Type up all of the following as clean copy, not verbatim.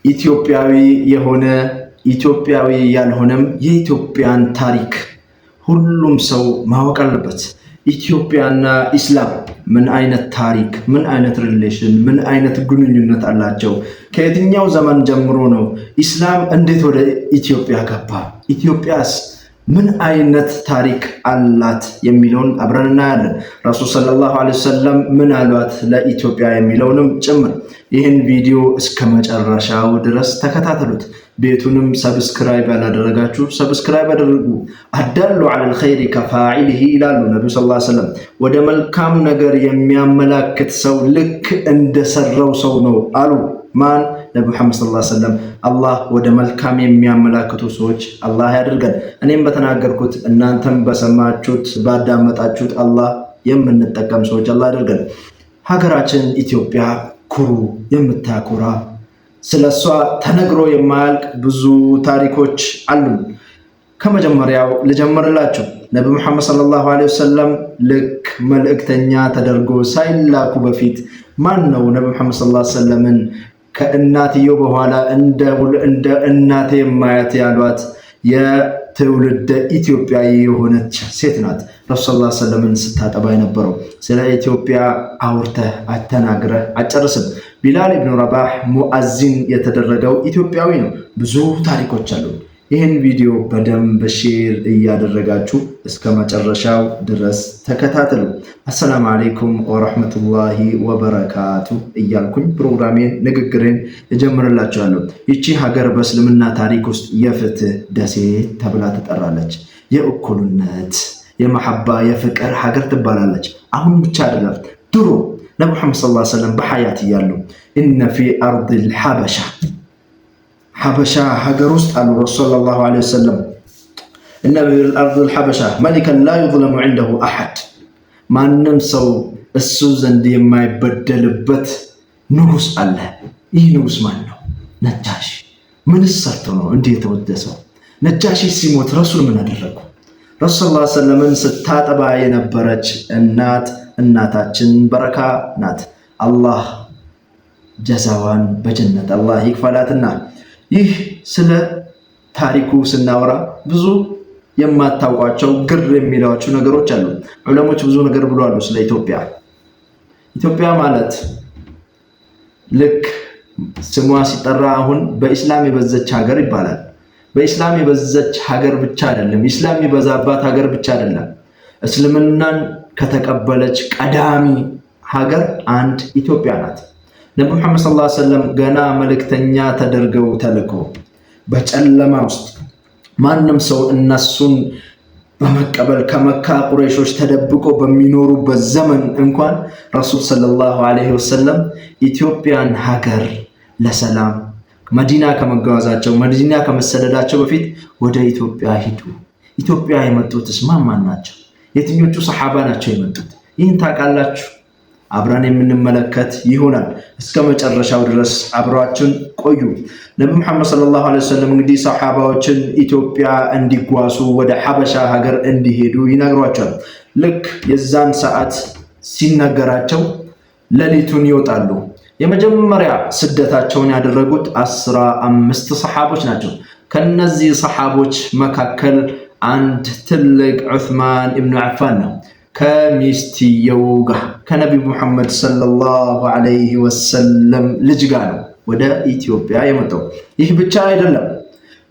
ኢትዮጵያዊ የሆነ ኢትዮጵያዊ ያልሆነም የኢትዮጵያን ታሪክ ሁሉም ሰው ማወቅ አለበት። ኢትዮጵያና ኢስላም ምን አይነት ታሪክ፣ ምን አይነት relation፣ ምን አይነት ግንኙነት አላቸው? ከየትኛው ዘመን ጀምሮ ነው? ኢስላም እንዴት ወደ ኢትዮጵያ ገባ? ኢትዮጵያስ ምን አይነት ታሪክ አላት የሚለውን አብረን እናያለን። ረሱል ሰለላሁ ዐለይሂ ወሰለም ምን አሏት ለኢትዮጵያ የሚለውንም ጭምር። ይህን ቪዲዮ እስከ መጨረሻው ድረስ ተከታተሉት። ቤቱንም subscribe ያላደረጋችሁ subscribe አድርጉ። الدال على الخير كفاعله ይላሉ ነቢዩ ሰለላሁ ዐለይሂ ወሰለም። ወደ መልካም ነገር የሚያመላክት ሰው ልክ እንደሰራው ሰው ነው አሉ። ማን? ነቢ ሙሐመድ ሰለላሁ ዐለይሂ ወሰለም። አላህ ወደ መልካም የሚያመላክቱ ሰዎች አላህ ያደርገን። እኔም በተናገርኩት እናንተም በሰማችሁት ባዳመጣችሁት አላህ የምንጠቀም ሰዎች አላህ ያደርገን። ሀገራችን ኢትዮጵያ ኩሩ የምታኮራ፣ ስለ እሷ ተነግሮ የማያልቅ ብዙ ታሪኮች አሉን። ከመጀመሪያው ልጀምርላችሁ። ነቢ ሙሐመድ ሰለላሁ ዐለይሂ ወሰለም ልክ መልእክተኛ ተደርጎ ሳይላኩ በፊት ማን ነው ነቢ ሙሐመድ ሰለላሁ ዐለይሂ ወሰለምን ከእናትየው በኋላ እንደ እናቴ የማያት ያሏት? የትውልደ ኢትዮጵያዊ የሆነች ሴት ናት። ረሱል ሰለላሁ ዐለይሂ ወሰለምን ስታጠባ የነበረው። ስለ ኢትዮጵያ አውርተህ አተናግረህ አጨርስም። ቢላል ኢብኑ ረባህ ሙአዚን የተደረገው ኢትዮጵያዊ ነው። ብዙ ታሪኮች አሉ። ይህን ቪዲዮ በደንብ share እያደረጋችሁ እስከ መጨረሻው ድረስ ተከታተሉ። አሰላሙ አለይኩም ወረሕመቱላሂ ወበረካቱ እያልኩኝ ፕሮግራሜን ንግግሬን እጀምርላችኋለሁ። ይቺ ሀገር በእስልምና ታሪክ ውስጥ የፍትህ ደሴት ተብላ ትጠራለች። የእኩልነት፣ የመሐባ፣ የፍቅር ሀገር ትባላለች። አሁን ብቻ አይደለም፣ ድሮ ነቢ ሙሐመድ ሰለላሁ ዐለይሂ ወሰለም በሐያት እያሉ إن في أرض الحبشة፣ ሐበሻ ሀገር ውስጥ አሉ ረሱል ሰለላሁ ዐለይሂ ወሰለም፣ إن في أرض الحبشة ملكا لا يظلم عنده أحد፣ ማንም ሰው እሱ ዘንድ የማይበደልበት ንጉስ አለ። ይህ ንጉስ ማን ነው? ነጃሺ። ምንስ ሰርቶ ነው እንዲህ የተወደሰው? ነጃሺ ሲሞት ረሱል ምን አደረጉ? ረሱል ሰለላሁ ዐለይሂ ወሰለምን ስታጠባ የነበረች እናት እናታችን በረካ ናት። አላህ ጀዛዋን በጀነት አላህ ይክፈላትና ይህ ስለ ታሪኩ ስናወራ ብዙ የማታውቋቸው ግር የሚሏቸው ነገሮች አሉ። ዑለሞች ብዙ ነገር ብለዋል ስለ ኢትዮጵያ። ኢትዮጵያ ማለት ልክ ስሟ ሲጠራ አሁን በኢስላም የበዘች ሀገር ይባላል። በኢስላም የበዘች ሀገር ብቻ አይደለም፣ ኢስላም የበዛባት ሀገር ብቻ አይደለም። እስልምናን ከተቀበለች ቀዳሚ ሀገር አንድ ኢትዮጵያ ናት። ነቢ ሙሐመድ ሰለላሁ ዐለይሂ ወሰለም ገና መልእክተኛ ተደርገው ተልኮ በጨለማ ውስጥ ማንም ሰው እነሱን በመቀበል ከመካ ቁረይሾች ተደብቆ በሚኖሩበት ዘመን እንኳን ረሱል ሰለላሁ ዐለይሂ ወሰለም ኢትዮጵያን ሀገር ለሰላም መዲና ከመጓዛቸው፣ መዲና ከመሰደዳቸው በፊት ወደ ኢትዮጵያ ሂዱ። ኢትዮጵያ የመጡትስ ማን ማን ናቸው? የትኞቹ ሰሓባ ናቸው የመጡት? ይህን ታውቃላችሁ? አብረን የምንመለከት ይሆናል። እስከ መጨረሻው ድረስ አብራችን ቆዩ። ነቢ ሙሐመድ ሰለላሁ ዐለይሂ ወሰለም እንግዲህ ሰሓባዎችን ኢትዮጵያ እንዲጓዙ፣ ወደ ሐበሻ ሀገር እንዲሄዱ ይነግሯቸዋል። ልክ የዛን ሰዓት ሲነገራቸው ሌሊቱን ይወጣሉ። የመጀመሪያ ስደታቸውን ያደረጉት 15 ሰሓቦች ናቸው። ከነዚህ ሰሓቦች መካከል አንድ ትልቅ ዑስማን ኢብኑ ዓፋን ነው። ከሚስትየው ጋር፣ ከነቢ ሙሐመድ ሰለላሁ ዐለይሂ ወሰለም ልጅ ጋር ነው ወደ ኢትዮጵያ የመጣው። ይህ ብቻ አይደለም።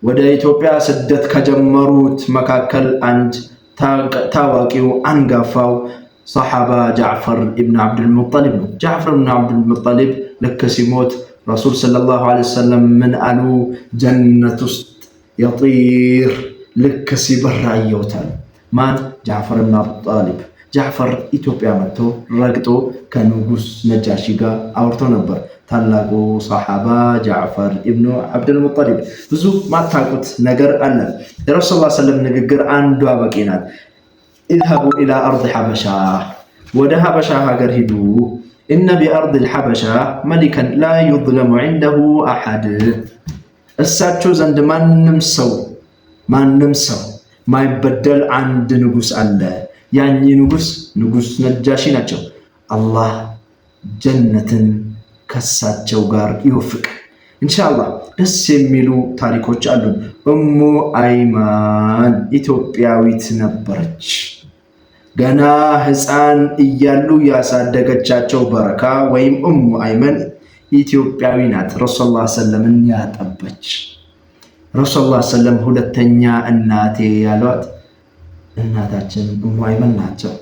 ወደ ኢትዮጵያ ስደት ከጀመሩት መካከል አንድ ታዋቂው አንጋፋው ሰሓባ ጃዕፈር ኢብን ዓብድልሙጠሊብ ነው። ጃዕፈር ኢብን ዓብድልሙጠሊብ ልክ ሲሞት ረሱል ሰለላሁ ዐለይሂ ወሰለም ምን አሉ? ጀነት ውስጥ يطير፣ ልክ ሲበር አየሁታል። ማን? ጃዕፈር ኢብን አቡ ጣሊብ። ጃዕፈር ኢትዮጵያ መጥቶ ረግጦ ከንጉስ ነጃሺ ጋር አውርቶ ነበር። ታላቁ ሰሓባ ጃዕፈር ኢብኑ ዓብድልሙጠሊብ። ብዙ ማታውቁት ነገር አለ። የረሱል ስ ሰለም ንግግር አንዷ በቂ ናት። اذهبوا إلى أرض الحبشة፣ ወደ ሀበሻ ሀገር ሂዱ። إن بأرض الحبشة ملكا لا يظلم عنده أحد፣ እሳቸው ዘንድ ማንም ሰው ማይበደል አንድ ንጉስ አለ። ያኚህ ንጉስ ንጉስ ነጃሺ ናቸው። አላህ ጀነትን ከሳቸው ጋር ይወፍቅ። ኢንሻአላህ ደስ የሚሉ ታሪኮች አሉን። እሙ አይማን ኢትዮጵያዊት ነበረች። ገና ሕፃን እያሉ ያሳደገቻቸው በረካ ወይም እሙ አይመን ኢትዮጵያዊ ናት። ረሱል ላ ሰለምን ያጠበች፣ ረሱል ላ ሰለም ሁለተኛ እናቴ ያሏት እናታችን እሙ አይመን ናቸው።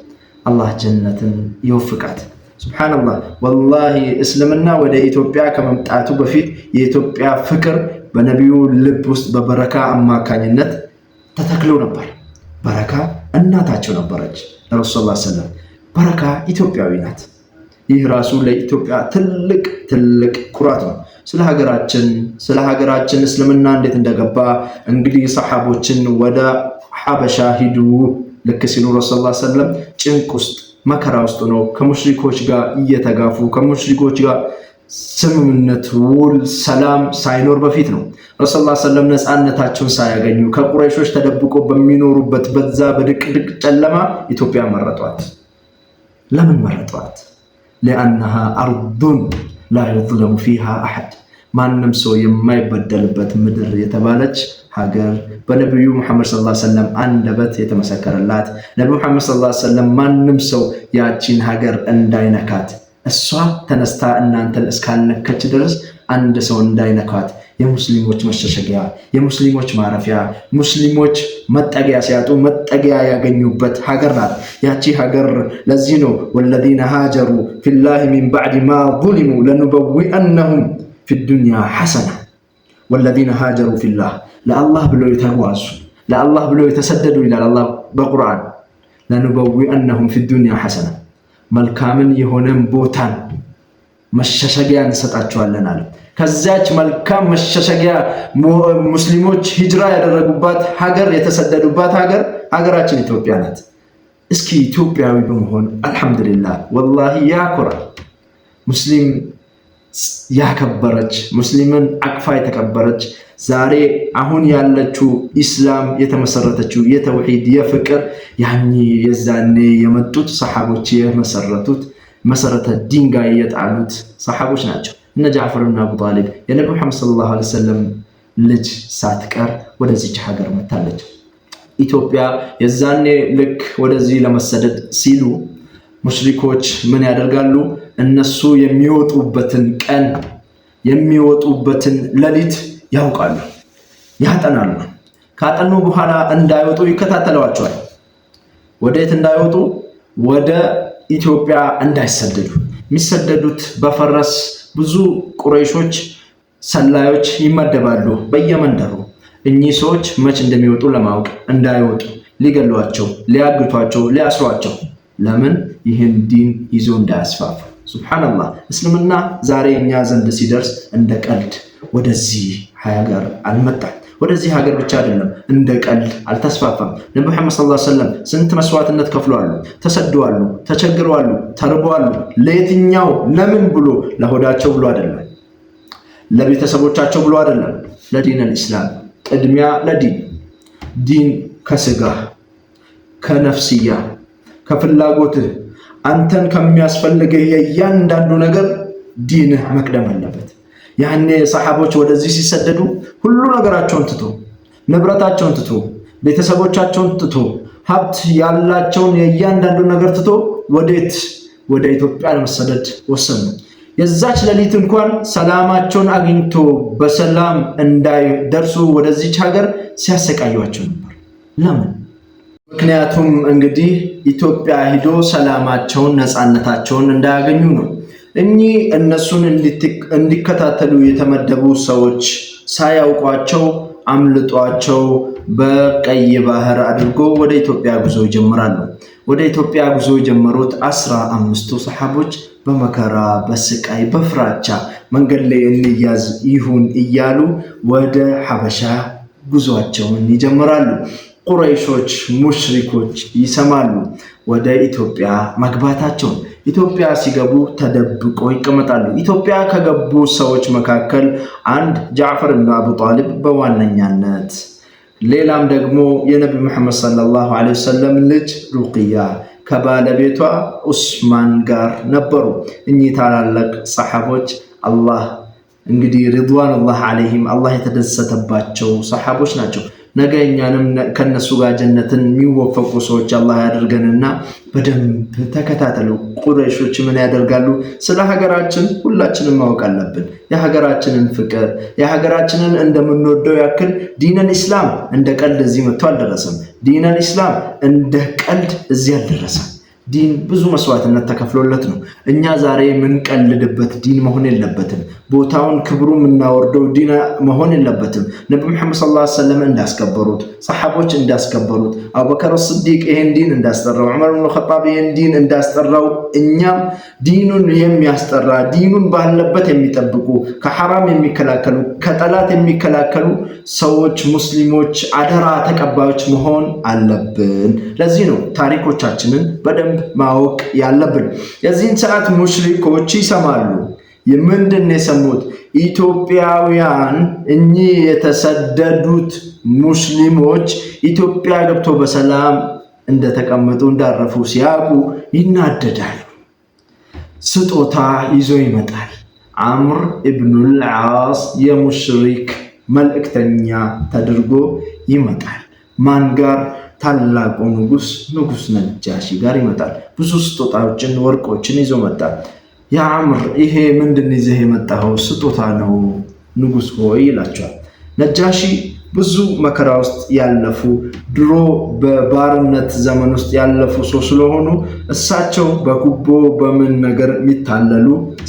አላህ ጀነትን ይወፍቃት። ሱብሓነላህ፣ ወላሂ እስልምና ወደ ኢትዮጵያ ከመምጣቱ በፊት የኢትዮጵያ ፍቅር በነቢዩ ልብ ውስጥ በበረካ አማካኝነት ተተክሎ ነበር። በረካ እናታቸው ነበረች ለረሱል ላ ሰለም። በረካ ኢትዮጵያዊ ናት። ይህ ራሱ ለኢትዮጵያ ትልቅ ትልቅ ኩራት ነው። ስለ ሀገራችን እስልምና እንዴት እንደገባ እንግዲህ ሰሓቦችን ወደ ሐበሻ ሂዱ ልክ ሲሉ ረሱል ላ ሰለም ጭንቅ ውስጥ፣ መከራ ውስጥ ነው፣ ከሙሽሪኮች ጋር እየተጋፉ፣ ከሙሽሪኮች ጋር ስምምነት፣ ውል፣ ሰላም ሳይኖር በፊት ነው። ረሱል ላ ሰለም ነፃነታቸውን ሳያገኙ ከቁረይሾች ተደብቆ በሚኖሩበት በዛ በድቅድቅ ጨለማ ኢትዮጵያ መረጧት። ለምን መረጧት? لأنها أرض لا يظلم فيها أحد፣ ማንም ሰው የማይበደልበት ምድር የተባለች ሀገር፣ በነቢዩ ሙሐመድ ሰለላሁ ዐለይሂ ወሰለም አንደበት የተመሰከረላት፣ ነቢዩ ሙሐመድ ሰለላሁ ዐለይሂ ወሰለም ማንም ሰው ያቺን ሀገር እንዳይነካት፣ እሷ ተነስታ እናንተን እስካልነከች ድረስ አንድ ሰው እንዳይነካት፣ የሙስሊሞች መሸሸጊያ፣ የሙስሊሞች ማረፊያ፣ ሙስሊሞች መጠጊያ ሲያጡ መጠጊያ ያገኙበት ሀገር ናት ያቺ ሀገር። ለዚህ ነው والذين هاجروا في الله من بعد ما ظلموا لنبوئنهم في الدنيا حسنة። والذين هاجروا في الله፣ ለአላህ ብለው የተጓዙ፣ ለአላህ ብለው የተሰደዱ ይላል አላህ በቁርአን። لنبوئنهم في الدنيا حسنة፣ መልካምን የሆነን ቦታን መሸሸጊያ እንሰጣቸዋለን አለ። ከዚያች መልካም መሸሸጊያ ሙስሊሞች ሂጅራ ያደረጉባት ሀገር፣ የተሰደዱባት ሀገር ሀገራችን ኢትዮጵያ ናት። እስኪ ኢትዮጵያዊ በመሆን አልሐምዱሊላህ፣ ወላሂ ያኮራል። ሙስሊም ያከበረች፣ ሙስሊምን አቅፋ የተቀበረች፣ ዛሬ አሁን ያለችው ኢስላም የተመሰረተችው የተውሂድ፣ የፍቅር፣ ያኔ የዛኔ የመጡት ሰሓቦች የመሰረቱት፣ መሰረተ ድንጋይ የጣሉት ሰሓቦች ናቸው። እነ ጃዕፈር ብን አቡ ጣሊብ፣ የነቢ ሙሐመድ ሰለላሁ ዐለይሂ ወሰለም ልጅ ሳትቀር ወደዚች ሀገር መታለች። ኢትዮጵያ የዛኔ ልክ ወደዚህ ለመሰደድ ሲሉ ሙሽሪኮች ምን ያደርጋሉ? እነሱ የሚወጡበትን ቀን፣ የሚወጡበትን ሌሊት ያውቃሉ፣ ያጠናሉ። ካጠኑ በኋላ እንዳይወጡ ይከታተሏቸዋል። ወደየት እንዳይወጡ? ወደ ኢትዮጵያ እንዳይሰደዱ። የሚሰደዱት በፈረስ፣ ብዙ ቁረይሾች ሰላዮች ይመደባሉ በየመንደሩ፣ እኚህ ሰዎች መች እንደሚወጡ ለማወቅ፣ እንዳይወጡ ሊገሏቸው፣ ሊያግቷቸው፣ ሊያስሯቸው። ለምን? ይህን ዲን ይዞ እንዳያስፋፉ። ሱብሓነላህ፣ እስልምና ዛሬ እኛ ዘንድ ሲደርስ እንደ ቀልድ ወደዚህ ሀገር አልመጣም። ወደዚህ ሀገር ብቻ አይደለም፣ እንደ ቀልድ አልተስፋፋም። ነቢ ሙሐመድ ሰለላሁ ዐለይሂ ወሰለም ስንት መስዋዕትነት ከፍለዋል፣ ተሰደዋል፣ ተቸግረዋል፣ ተርበዋል። ለየትኛው ለምን ብሎ? ለሆዳቸው ብሎ አይደለም፣ ለቤተሰቦቻቸው ብሎ አይደለም፣ ለዲን አልኢስላም፣ ቅድሚያ ለዲን። ዲን ከስጋህ፣ ከነፍስያ፣ ከፍላጎትህ፣ አንተን ከሚያስፈልግህ የእያንዳንዱ ነገር ዲንህ መቅደም አለበት። ያኔ ሰሓቦች ወደዚህ ሲሰደዱ ሁሉ ነገራቸውን ትቶ፣ ንብረታቸውን ትቶ፣ ቤተሰቦቻቸውን ትቶ፣ ሀብት ያላቸውን የእያንዳንዱ ነገር ትቶ ወዴት? ወደ ኢትዮጵያ ለመሰደድ ወሰኑ። የዛች ሌሊት እንኳን ሰላማቸውን አግኝቶ በሰላም እንዳይደርሱ ወደዚች ሀገር ሲያሰቃዩቸው ነበር። ለምን? ምክንያቱም እንግዲህ ኢትዮጵያ ሂዶ ሰላማቸውን፣ ነፃነታቸውን እንዳያገኙ ነው። እኚህ እነሱን እንዲከታተሉ የተመደቡ ሰዎች ሳያውቋቸው አምልጧቸው በቀይ ባህር አድርጎ ወደ ኢትዮጵያ ጉዞ ይጀምራሉ። ወደ ኢትዮጵያ ጉዞ የጀመሩት 15ቱ ሰሓቦች በመከራ፣ በስቃይ፣ በፍራቻ፣ መንገድ ላይ እንያዝ ይሁን እያሉ ወደ ሐበሻ ጉዟቸውን ይጀምራሉ። ቁረይሾች፣ ሙሽሪኮች ይሰማሉ ወደ ኢትዮጵያ መግባታቸውን። ኢትዮጵያ ሲገቡ ተደብቆ ይቀመጣሉ። ኢትዮጵያ ከገቡ ሰዎች መካከል አንድ ጃዕፈር ብን አቡ ጣሊብ በዋነኛነት፣ ሌላም ደግሞ የነቢ ሙሐመድ ሰለላሁ ዐለይሂ ወሰለም ልጅ ሩቅያ ከባለቤቷ ኡስማን ጋር ነበሩ። እኚህ ታላላቅ ሰሓቦች አላህ እንግዲህ رضوان الله عليهم አላህ የተደሰተባቸው ሰሓቦች ናቸው። ነገ እኛንም ከነሱ ጋር ጀነትን የሚወፈቁ ሰዎች አላህ ያደርገንና በደንብ ተከታተሉ። ቁረይሾች ምን ያደርጋሉ? ስለ ሀገራችን ሁላችንም ማወቅ አለብን። የሀገራችንን ፍቅር የሀገራችንን እንደምንወደው ያክል ዲነል ኢስላም እንደ ቀልድ እዚህ መጥቶ አልደረሰም። ዲነል ኢስላም እንደ ቀልድ እዚህ አልደረሰም። ዲን ብዙ መስዋዕትነት ተከፍሎለት ነው። እኛ ዛሬ የምንቀልድበት ዲን መሆን የለበትም። ቦታውን ክብሩ የምናወርደው ዲን መሆን የለበትም። ነቢ ሙሐመድ صلى الله عليه وسلم እንዳስከበሩት፣ ሰሓቦች እንዳስከበሩት፣ አቡበከር ስዲቅ ይሄን ዲን እንዳስጠራው፣ ዑመር ብን ኸጣብ ይሄን ዲን እንዳስጠራው፣ እኛም ዲኑን የሚያስጠራ ዲኑን ባለበት የሚጠብቁ ከሐራም የሚከላከሉ ከጠላት የሚከላከሉ ሰዎች ሙስሊሞች አደራ ተቀባዮች መሆን አለብን። ለዚህ ነው ታሪኮቻችንን በደንብ ማወቅ ያለብን። የዚህን ሰዓት ሙሽሪኮች ይሰማሉ። ምንድን ነው የሰሙት? ኢትዮጵያውያን እኚህ የተሰደዱት ሙስሊሞች ኢትዮጵያ ገብቶ በሰላም እንደተቀመጡ እንዳረፉ ሲያውቁ ይናደዳሉ። ስጦታ ይዞ ይመጣል። አምር ኢብኑል ዓስ የሙሽሪክ መልእክተኛ ተደርጎ ይመጣል። ማን ጋር? ታላቁ ንጉስ ንጉስ ነጃሺ ጋር ይመጣል። ብዙ ስጦታዎችን ወርቆችን ይዞ መጣ። ያ አምር፣ ይሄ ምንድን ይዘህ የመጣኸው ስጦታ ነው ንጉስ ሆይ ይላቸዋል። ነጃሺ ብዙ መከራ ውስጥ ያለፉ ድሮ በባርነት ዘመን ውስጥ ያለፉ ሰው ስለሆኑ እሳቸው በጉቦ በምን ነገር የሚታለሉ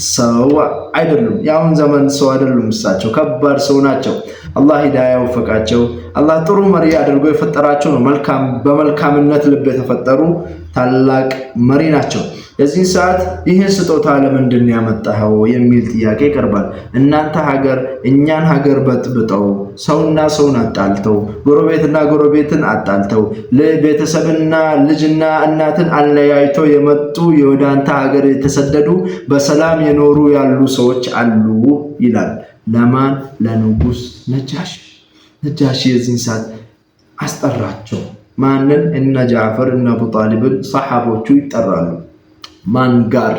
ሰው አይደሉም። የአሁን ዘመን ሰው አይደሉም። እሳቸው ከባድ ሰው ናቸው። አላህ ሂዳያ ወፈቃቸው። አላህ ጥሩ መሪ አድርጎ የፈጠራቸው ነው። መልካም በመልካምነት ልብ የተፈጠሩ ታላቅ መሪ ናቸው። የዚህን ሰዓት ይህን ስጦታ ለምንድን ያመጣኸው የሚል ጥያቄ ይቀርባል። እናንተ ሀገር እኛን ሀገር በጥብጠው ሰውና ሰውን አጣልተው ጎረቤትና ጎረቤትን አጣልተው ቤተሰብና ልጅና እናትን አለያይተው የመጡ ወደ አንተ ሀገር የተሰደዱ በሰላም የኖሩ ያሉ ሰዎች አሉ ይላል። ለማን? ለንጉስ ነጃሺ። ነጃሺ የዚህን ሰዓት አስጠራቸው። ማንን? እነ ጃዕፈር እነ አቡ ጣሊብን ሰሓቦቹ ይጠራሉ። ማን ጋር?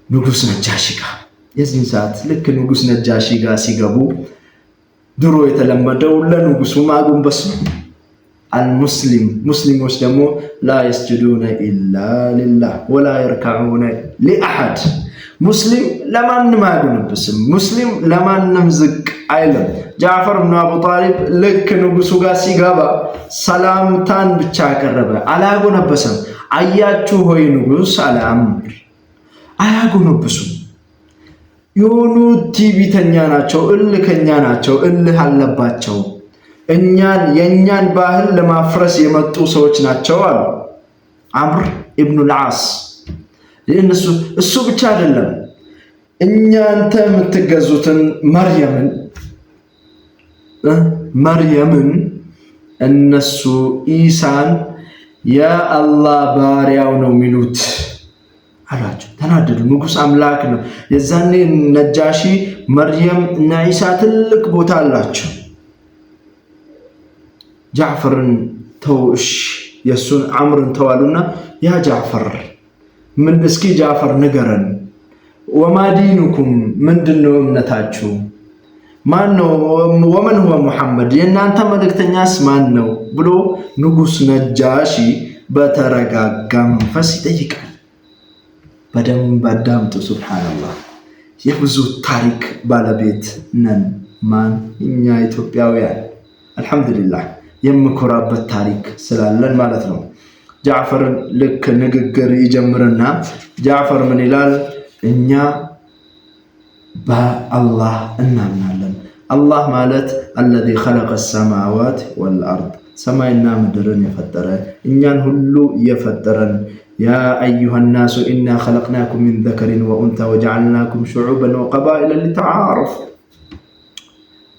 ንጉስ ነጃሺ ጋር። የዚህን ሰዓት ልክ ንጉስ ነጃሺ ጋር ሲገቡ ድሮ የተለመደው ለንጉሱ ማጎንበስ ነው። አልሙስሊም ሙስሊሞች ደግሞ لا يسجدون إلا لله ولا يركعون لأحد። ሙስሊም ለማንም አያጎነብስም። ሙስሊም ለማንም ዝቅ አይልም። ጃዕፈር ብኑ አቡ ጣሊብ ልክ ንጉሱ ጋር ሲገባ ሰላምታን ብቻ አቀረበ፣ አላጎነበሰም። አያችሁ ሆይ ንጉስ አለ አምር፣ አያጎነብሱም። የሆኑ ቲቪተኛ ናቸው፣ እልከኛ ናቸው፣ እልህ አለባቸው። እኛን የእኛን ባህል ለማፍረስ የመጡ ሰዎች ናቸው አሉ አምር ኢብኑ ልዓስ። እነሱ እሱ ብቻ አይደለም፣ እኛንተ የምትገዙትን መርየምን እነሱ ኢሳን የአላህ ባሪያው ነው የሚሉት አሏቸው። ተናደዱ። ንጉስ አምላክ ነው። የዛኔ ነጃሺ መርየም እና ኢሳ ትልቅ ቦታ አላቸው። ጃዕፈርን ተው እሺ፣ የእሱን አምርን ተዋሉና ያ ጃዕፈር ምን እስኪ ጃዕፈር ንገረን፣ ወማ ዲኑኩም ምንድን ነው እምነታችሁ? ማን ነው? ወመን ሁወ ሙሐመድ የእናንተ መልእክተኛስ ማን ነው ብሎ ንጉስ ነጃሺ በተረጋጋ መንፈስ ይጠይቃል። በደንብ አዳምጡ። ሱብሓነላህ የብዙ ታሪክ ባለቤት ነን። ማን? እኛ ኢትዮጵያውያን። አልሐምዱሊላህ የምኮራበት ታሪክ ስላለን ማለት ነው። ጃዕፈር ልክ ንግግር ይጀምርና ጃዕፈር ምን ይላል? እኛ በአላህ እናምናለን። አላህ ማለት አለዚ ኸለቀ ሰማዋት ወልአርድ ሰማይና ምድርን የፈጠረ እኛን ሁሉ የፈጠረን። ያ አዩሃ ናሱ ኢና ኸለቅናኩም ሚን ዘከሪን ወኡንታ ወጀዓልናኩም ሹዑበን ወቀባኢለ ሊተዓረፉ።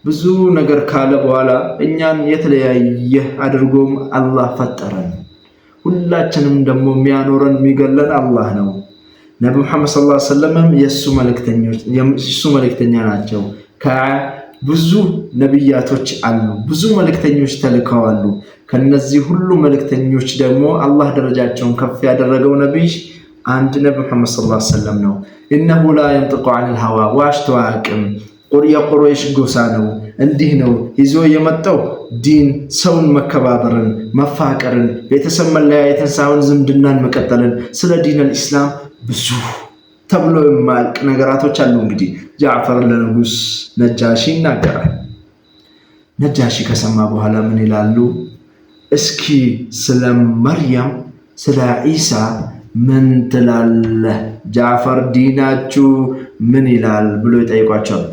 ብዙ ነገር ካለ በኋላ እኛን የተለያየ አድርጎም አላህ ፈጠረን። ሁላችንም ደግሞ የሚያኖረን የሚገለን አላህ ነው። ነቢ ሙሐመድ ሰለላሁ ዐለይሂ ወሰለም የእሱ መልእክተኛ ናቸው። ከብዙ ነቢያቶች አሉ፣ ብዙ መልእክተኞች ተልከዋሉ። ከነዚህ ሁሉ መልእክተኞች ደግሞ አላህ ደረጃቸውን ከፍ ያደረገው ነቢይ አንድ ነቢ ሙሐመድ صلى الله عليه وسلم ነው። إنه لا ينطق عن الهوى፣ ዋሽቶ አያውቅም። የቁረይሽ ጎሳ ነው። እንዲህ ነው ይዞ የመጣው ዲን፣ ሰውን መከባበርን፣ መፋቀርን፣ ቤተሰብ መለያየትን ሳይሆን ዝምድናን መቀጠልን። ስለ دين الإسلام ብዙ ተብሎ የማያልቅ ነገራቶች አሉ። እንግዲህ ጃዕፈር ለንጉስ ነጃሺ ይናገራል። ነጃሺ ከሰማ በኋላ ምን ይላሉ? እስኪ ስለ መርየም ስለ ዒሳ ምን ትላለህ? ጃዕፈር ዲናችሁ ምን ይላል ብሎ ይጠይቋቸዋል።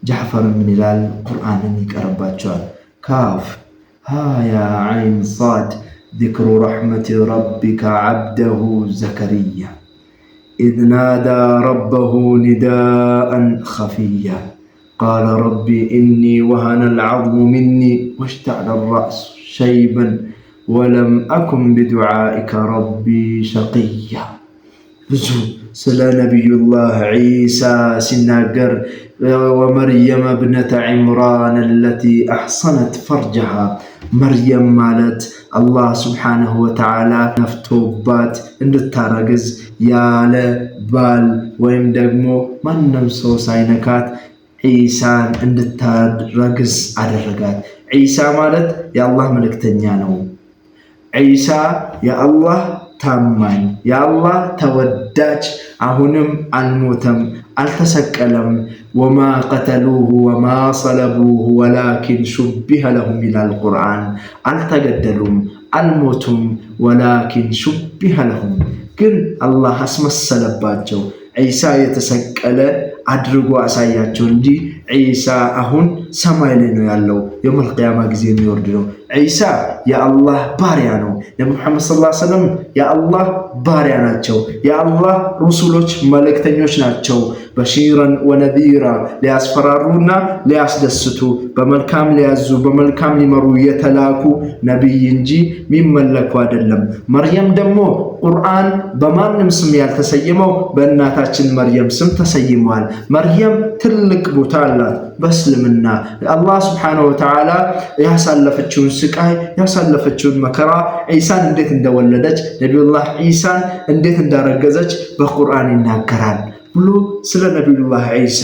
ጃዕፈር ምን ይላል? ቁርአንን ይቀርባቸዋል። كاف ها يا عين صاد ذكر رحمة ربك عبده زكريا إذ نادى ربه نداء خفيا قال رب إني وهن العظم مني واشتعل الرأس شيبا ولم أكن بدعائك رب شقيا። ብዙ ስለ ነቢዩላህ ዒሳ ሲናገር ومريم ابنة عمران التي أحصنت فرجها፣ መርየም ማለት አላህ سبحانه وتعالى ነፍቶባት እንድታረግዝ ያለ ባል ወይም ደግሞ ማንም ሰው ሳይነካት ዒሳን እንድታረግዝ አደረጋት። ዒሳ ማለት የአላህ መልእክተኛ ነው። ዒሳ የአላህ ታማኝ፣ የአላህ ተወዳጅ፣ አሁንም አልሞተም፣ አልተሰቀለም። وما قتلوه وما صلبوه ولكن شبه لهم ይላል ቁርአን። አልተገደሉም፣ አልሞቱም። ولكن شبه لهم፣ ግን አላህ አስመሰለባቸው። ዒሳ የተሰቀለ አድርጎ አሳያቸው እንጂ ዒሳ አሁን ሰማይ ላይ ነው ያለው። يوم القيامة ጊዜ የሚወርድ ነው። ዒሳ የአላህ ባሪያ ነው። ነቢ ሙሐመድ صلى الله عليه وسلم የአላህ ባሪያ ናቸው። የአላህ ሩሱሎች መልእክተኞች ናቸው። بشيرا ونذيرا፣ ሊያስፈራሩና ሊያስደስቱ፣ በመልካም ሊያዙ፣ በመልካም ሊመሩ የተላኩ ነቢይ እንጂ የሚመለኩ አይደለም። መርየም ደግሞ ቁርአን በማንም ስም ያልተሰየመው በእናታችን መርየም ስም ተሰይሟል። መርየም ትልቅ ቦታ አላት በእስልምና። አላህ سبحانه وتعالى ያሳለፈችውን ስቃይ፣ ያሳለፈችውን መከራ፣ ዒሳን እንዴት እንደወለደች፣ ነቢዩላህ ዒሳን እንዴት እንዳረገዘች በቁርአን ይናገራል ብሎ ስለ ነቢዩላህ ዒሳ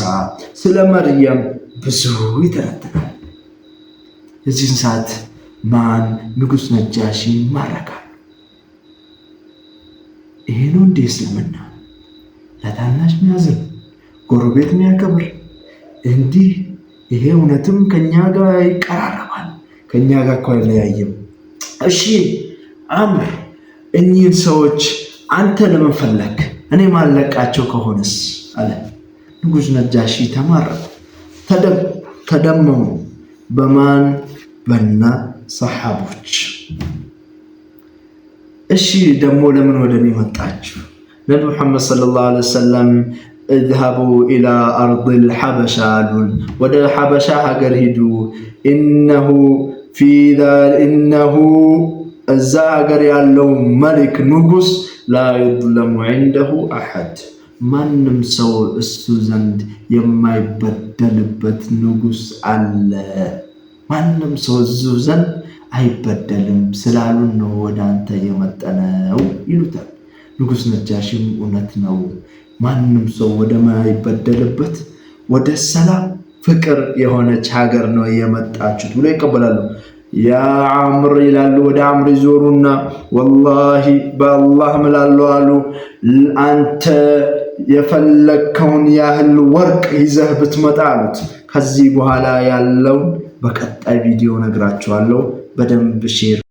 ስለ መርየም ብዙ ይተነትናል። የዚህን ሰዓት ማን ንጉስ ነጃሺ ይማረካል። ይሄ ነው እንዴ እስልምና? ለታናሽ ሚያዝን፣ ጎረቤት ሚያከብር፣ እንዲህ ይሄ እውነትም ከኛ ጋር ይቀራረባል። ከኛ ጋር እኮ አይለያይም። እሺ አምር፣ እኚህን ሰዎች አንተ ለምን ፈለክ? እኔ ማለቃቸው ከሆነስ አለ። ንጉስ ነጃሺ ተማረኩ፣ ተደመሙ። በማን? በና ሰሓቦች። እሺ ደግሞ ለምን ወደ እኔ መጣችሁ? ነቢ ሙሐመድ صلى الله عليه وسلم اذهبوا إلى أرض الحبشة አሉን። ወደ ሐበሻ ሀገር ሂዱ። إنه እዛ ሀገር ያለው ملك ንጉስ لا يظلم عنده أحد፣ ማንም ሰው እሱ ዘንድ የማይበደልበት ንጉስ አለ። ማንም ሰው እሱ ዘንድ አይበደልም ስላሉን ነው ወደ አንተ የመጠነው ይሉታል። ንጉስ ነጃሺም እውነት ነው፣ ማንም ሰው ወደማይበደልበት ወደ ሰላም ፍቅር የሆነች ሀገር ነው የመጣችሁት ብሎ ይቀበላሉ። ያ አምር ይላሉ። ወደ አምር ይዞሩና ወላሂ በአላህ እምላለሁ አሉ፣ አንተ የፈለግከውን ያህል ወርቅ ይዘህ ብትመጣ አሉት። ከዚህ በኋላ ያለውን በቀጣይ ቪዲዮ ነግራችኋለሁ። በደንብ share